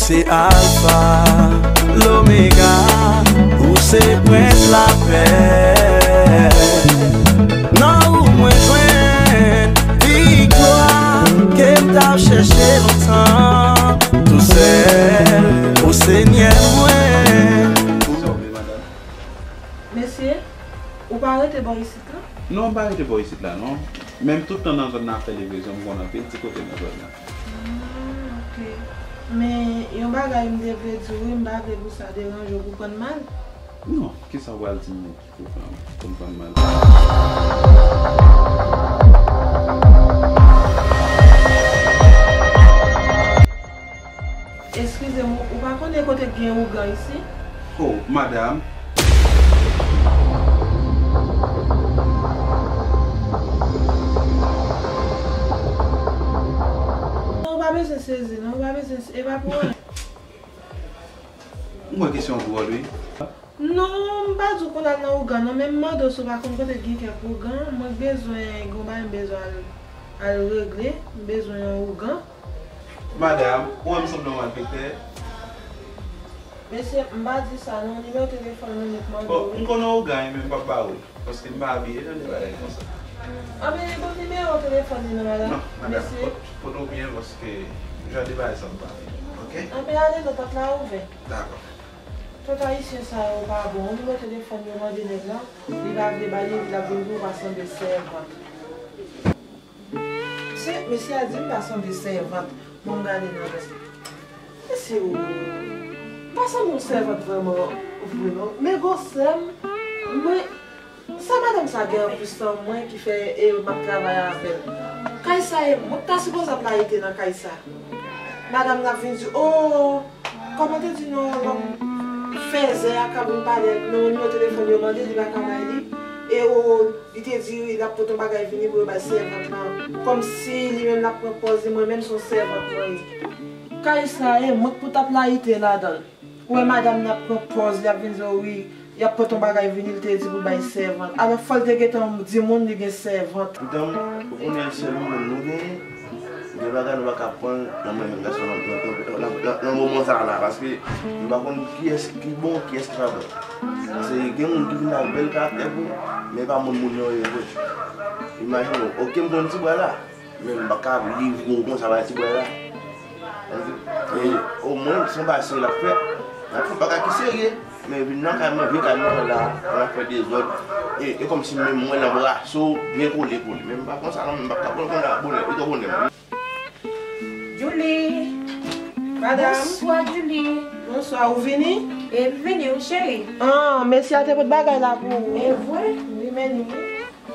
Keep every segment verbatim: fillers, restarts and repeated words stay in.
Te Alfa, Lomega, ou se prens lapè. Nan ou mwen jwenn viktwa ke m t ap chèche lontan. Tou sèl, o Senyè mwen. Mesye, ou pa rete bò isit la? Non, m pa rete bò isit la, non. Menm tout tan nan zòn nan ap fè livrezon, m konn anpil ti kote nan zòn nan. Ah, ok. Men, yon bagay m te vle di w, wi, m pa vle pou sa deranje w, ou konprann mal? Non, kisa w pral di m pou fè m konprann mal? Eskize m, ou pa konnen kote k gen ougan isi? Oh, madanm. Non, ou pa bezwen sezi, non, ou pa bezwen, e pa pou anyen. M wè kesyon an twò dwòl, wi. Non, m pa di w pou n al nan ougan, non, men m mande w si w pa konn kote k gen kèk ougan. Mwen bezwen, gen yon bagay m bezwen al, al regle, m bezwen yon ougan. Madanm, ou wè m sanble yon malfektè? Mesye, m pa di sa, non, nimewo telefòn mwen, m mande w. Bon, m konnen ougan, men m p ap ba ou l, paske m pa abiye jan de bagay konsa. Anben, ban m nimewo telefòn li non, madanm. Non, madanm, mesye, pot, pot ou byen, paske jan de bagay sa m pa renmen, oke? Anben, ale non, pòt la ouvè. Dakò. Tout ayisyen sa yo pa bon. Nimewo telefòn yo mande nèg la, li pa vle ba li, epi l ap vin di w pa sanble sèvant. Se, mesye a di m pa sanble sèvant. Bon, m gade nan rès. Mesye o, m pa sanble yon sèvant vrèman vre non. Men gwosè m, mwen, sa madanm sa gen anplis nan mwen ki fè e m ap travay avè l. Kay sa e mwen k ta sipoze ap layite nan kay sa. Madanm nan ap vin di, o, kòman te di non, lòm fèzè a k ap vin pale, non, nimewo telefòn yo mande, li pa ka bay li. E o, li te di l ap pote yon bagay vini pou yo bay sèvant lan. Kòmsi li menm l ap pran pòz li, mwen menm se yon sèvant mwen ye. Kay sa e, mwen k pou t ap layite ladan l. Ou wè madanm nan ap pran pòz, li ap vin di w wi, y ap pote yon bagay vini, li te di pou bay sèvant. Alò, fò l te gentan di moun li gen sèvant. Madanm, ou konnen sèl moun nou genyen, gen bagay nou pa ka pran nan men menm gason nan, nan, nan, nan, nan, nan moman sa a la, paske nou pa konn kiyès ki bon, kiyès ki pa bon. Paske gen moun ki vin ak bèl karaktè vre, men e pa moun moun yo ye vre. Imajine w, oke, m konn ti bwa la, men m pa ka livre w konsa bay ti bwa la. E omwen, se yon bagay serye l ap fè. L ap fè yon bagay ki serye. Men vin nan kay mwen, vye kay mwen la, l ap fè dezòd. E, e kòmsi menm mwen l anbrase w, byen kole, kole. Men m pa konsa non, m pa ka pran l konsa, bonè, li twò bonè. Julie. Madam. Bonswa, Julie. Bonswa, ou vini? E m vini, wi, cheri. An, mesye a te pot bagay la pou ou. E vre? Wi, men li, wi.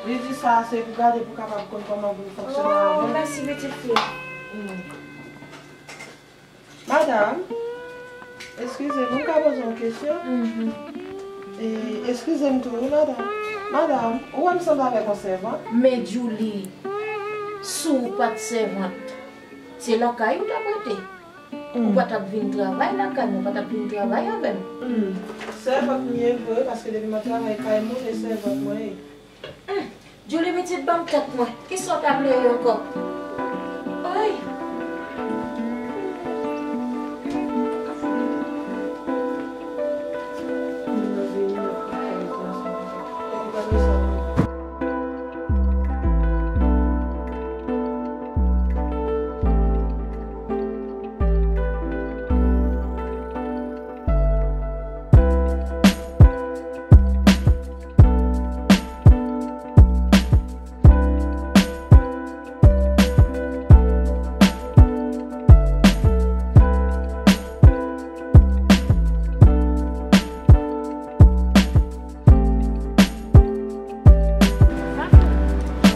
Li di sa se pou gade pou kapab konn kòman pou l fonksyone avè w. Oh, mèsi, pitit fi. Mm. Madam, eskize m, m ka poze yon kesyon? Mhm. E, eskize m tou, wi, madam. Madam, ou wè m sanble avèk yon sèvant? Men Julie, si w pa t sèvant, se lakay ou t ap rete. Ou pa t ap vin travay lakay mwen, ou pa t ap vin travay avè m. Hmm. Sèvant m ye vre, paske depi m ap travay kay moun, e sèvant mwen ye. Hmm. Julie pitit, ban m tèt mwen. Kisa w ta vle ye ankò? Ay!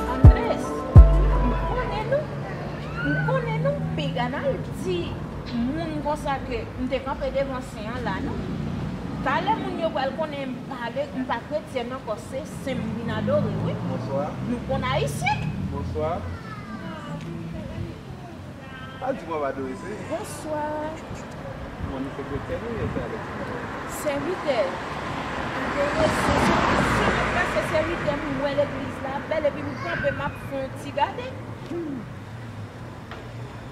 Andres, m konnen nou, m konnen nou, piga n al di moun konsa ke m te kanpe devan sen an la, non. Talè moun yo pral konnen m pale, m pa kretyèn ankò, se sen m vin adore, wi. Bonswa. Nou konn ayisyen. Bonswa. Pa di m w ap adore, se. Bonswa. Bon, nou se kretyèn, wi, e sèvitè. Sèvitè. Adore, se, se, se sèvitè, m wè legliz la bèl, epi m kanpe, m ap fè yon ti gade.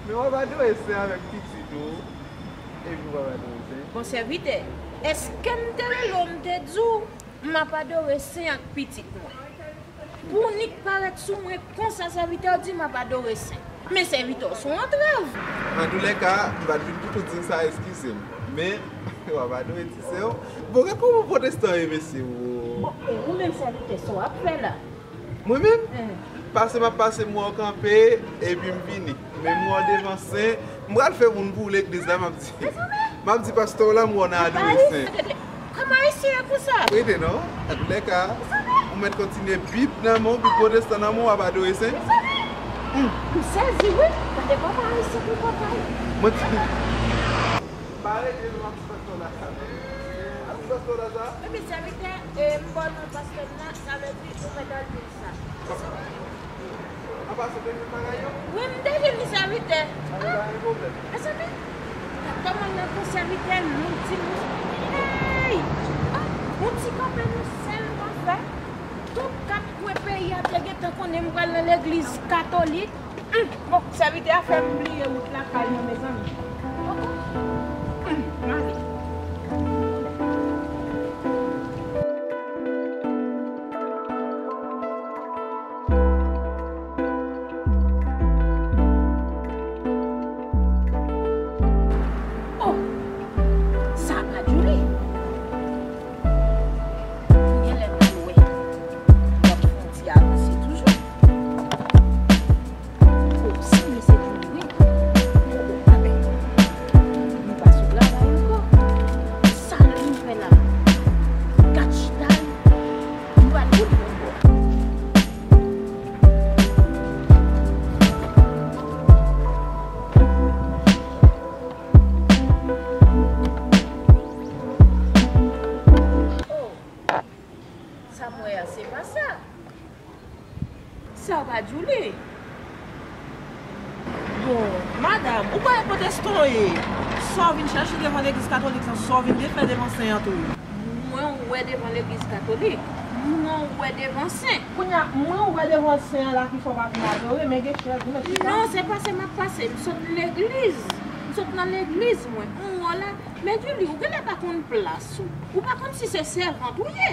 Men w ap adore, se avèk pitit ou. Epi w ap adore sen? Bon, sèvitè, èske m te rele w, m te di w, m ap adore sen ak pitit mwen? Pou w nik parèt sou mwen konsa, sèvitè, w di m ap adore sen. Men sèvitè, w se yon antrav. Antoulèka, m pa t vin pou tout di m sa, eskize m. Men, w ap adore ti sè w. Bon, gad kòman pwotestan ye, mesye, wo. Bon, e ou menm sèvitè, sa w ap fè la? Mwen menm? Eh. Pase m ap pase, m wè w kanpe, epi m vini. Men m wè w devan sen, m pral fè moun pou legliz la, m ap di. M ap di pastè w la, m wè w nan adore sen. Kòm ayisyen e konsa? Rete non, antoulèka, ou mèt kontinye Bib nan men w, Bib pwotestan nan men w, w ap adore sen. Hmm. M sezi wi, gade kòm ayisyen ki kòkay. Mwen ti. Pa rete non, m ap di pastè w la sa non. Ap di pastè w la sa? Epi sèvitè, e, m ba w non pastè m nan, sa vle di ou mèt al di l sa. An pasan, w te jwenn bagay yo? Wi, m te jwenn li sèvitè. An, pa gen pwoblèm. Mezanmi, gad kòman nan kou sèvitè nou di nou. Hey! Ah, yon ti kanpe nou sèlman fè. Tout kat kwen peyi a te gentan konnen m pral nan legliz katolik. Hum, bon, sèvitè a fè m bliye wout lakay mwen, mezanmi. Oh, oh. Hum, m ale. Oh, sa pa Julie. Genlè m pral wè. W ap fè yon ti avanse toujou. Oh, sanble se Julie wi. Oh, oh, a ben, nou pa sou travay ankò. Sa l vin fè la? Gad chita l. M pral boule yon bò. Oh, sa m wè a, se pa sa. Sa pa Julie? Bon, madanm, ou pa wè pwotestan w ye? Sa w vin chèche devan legliz katolik lan, sa w vin fè devan sen an tou? Mwen wè devan legliz katolik. Mwen wè devan sen. Kounye a, mwen wè devan sen an la ki fè w pa vin adore, men gen chèz ou mèt chita. Non, se pase m ap pase. M sot legliz. M sot nan legliz, mwen. M wè w la. Men Julie, ou genlè pa konn plas ou. Ou pa konn si se sèvant ou ye.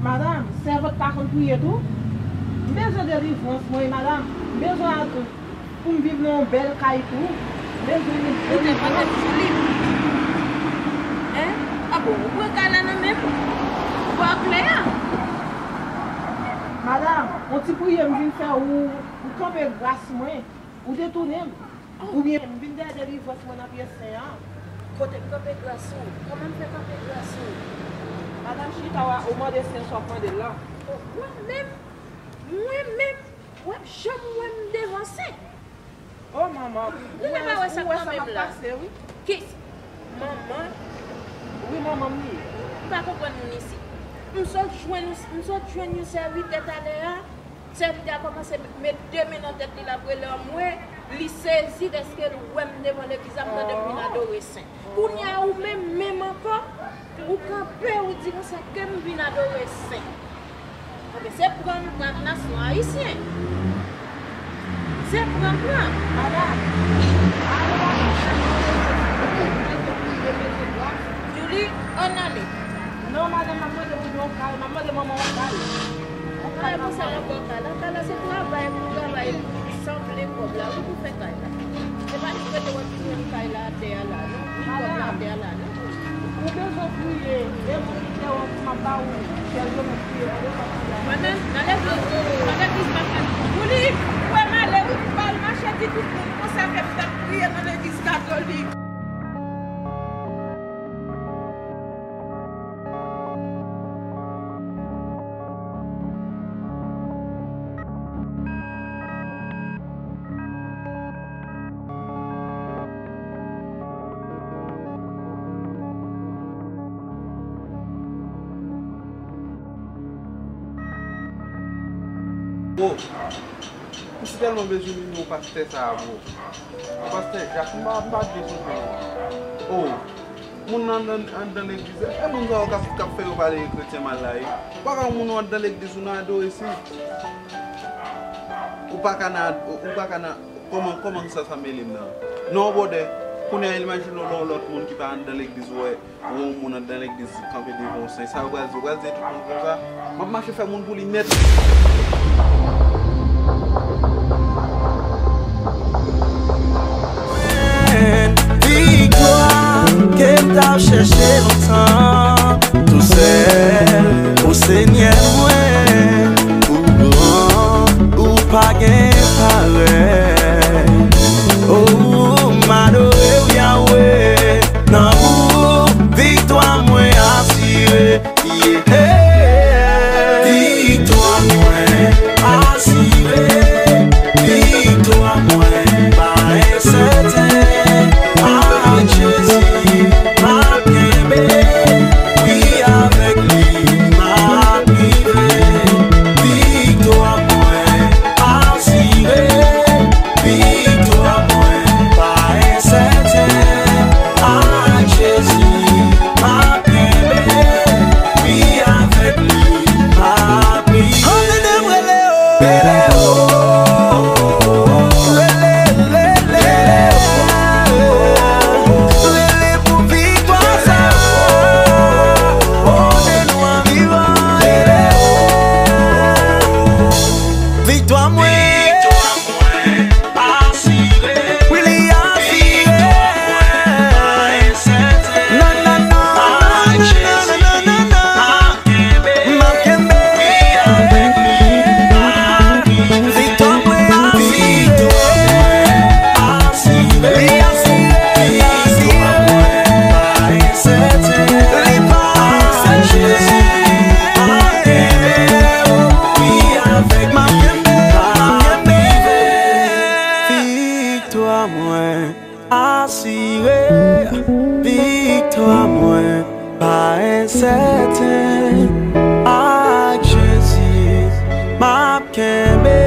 Madanm, sèvant pa konn priye tou? M bezwen delivrans mwen, madanm. M bezwen al pou m viv nan yon bèl kay tou. M bezwen delivrans. Ou te pran tèt Julie. Hein? Ah bon, ou pran kay la nan men m? Ou pa klè a? Madanm, yon ti priyè m vin fè ou, ou kanpe gras mwen, ou detounen m. Oubyen m vin dèyè delivrans mwen nan pye sen an. Kote m kanpe gras ou? Kòman m fè kanpe gras ou? Madanm chita w a, ou mande sen sa w ap mande l lan. Oh, mwen menm, mwen menm, w ap janm wè m devan sen. Oh, manman, ou wè, ou wè sa k ap pase, wi. Kis? Manman? Wi, manman m li ye. M pa konprann moun isit. M sot jwenn, m sot jwenn yon sèvitè talè a. Sèvitè a kòmanse met de men nan tèt li, l ap rele anmwe, li sezi dèske l wè m devan legliz la, m tande m vin adore sen. Kounye a ou menm, menm ankò, ou kanpe, ou di konsa ke m vin adore sen. Anben, se pran m pran ak nasyon ayisyen. Se pran m pran. Julie, ann ale. Non, madanm, m ap mande pou yon kay, m ap mande manman yon kay. Yon kay pou sa manman. Yon bon kay la, kay la se travay pou travay, pou sanble kòb la, wi, pou fè kay la. Se pa li prete w ap jwenn kay la atè a la, non. Jwenn kòb la atè a la, non. Ou bezwen priye, e moun ki te wè m ap ba ou, chèz yo mèt priye, mande sa priye. Mwen menm, nan legliz, nan legliz m ap fè. Pou li, kwè m ale, wi, m pa al mache di tout moun konsa ke m t ap priye nan legliz katolik. Oh, m si tèlman bezwen nimewo pastè sa a, bro. Pastè Jak, m pa, m pa t vle sove non. Oh, moun nan anndan, anndan legliz la, e moun sa yo k ap, k ap fè yo pale kretyen mal la, wi. Ou pa ka wè moun ou anndan legliz ou nan adore sen. Ou pa ka nan, ou pa ka nan, kòman, kòman sa, sa mele m nan? Non, bwodè. Kounye a, imajine w lè yon lòt moun ki pa anndan legliz, ou wè yon moun anndan legliz kanpe devan yon sèy. Sa yo pral di? Yo pral di tout moun konsa? M ap mache fè moun pou li nèt. Viktwa ke m t ap chèche lontan, tou sèl, o Senyè mwen, ou gran, ou pa gen parèy. Oh, m adore w, Yahweh. Nan ou, viktwa mwen asire. Yeah. Viktwa mwen asire. Viktwa mwen pa ensèten. Ak Jezi, m ap kenbe. Wi, avèk li, m ap rive. Viktwa mwen asire. Viktwa mwen pa ensèten. Ak Jezi, m ap kenbe. Wi, avèk li, m ap rive. Tande m rele o. Rele o. Rele, rele, rele o. Rele pou viktwa sa. Pote nou an vivan. Rele o. Viktwa mwen. Viktwa mwen. Asire. Wi, li asire. Viktwa mwen pa ensèten. Non, non, non, non, non, non, non, non. M ap kenbe. M ap kenbe. Wi, avèk li. Viktwa mwen asire. Viktwa mwen asire. Li asire, li asire. Viktwa mwen pa ensèten. Li pa ensèten. Jezi, m ap kenbe. Wi, avèk li. M ap kenbe. M ap kenbe. Viktwa mwen asire, viktwa mwen pa ensèten. Ak Jezi, m ap kenbe.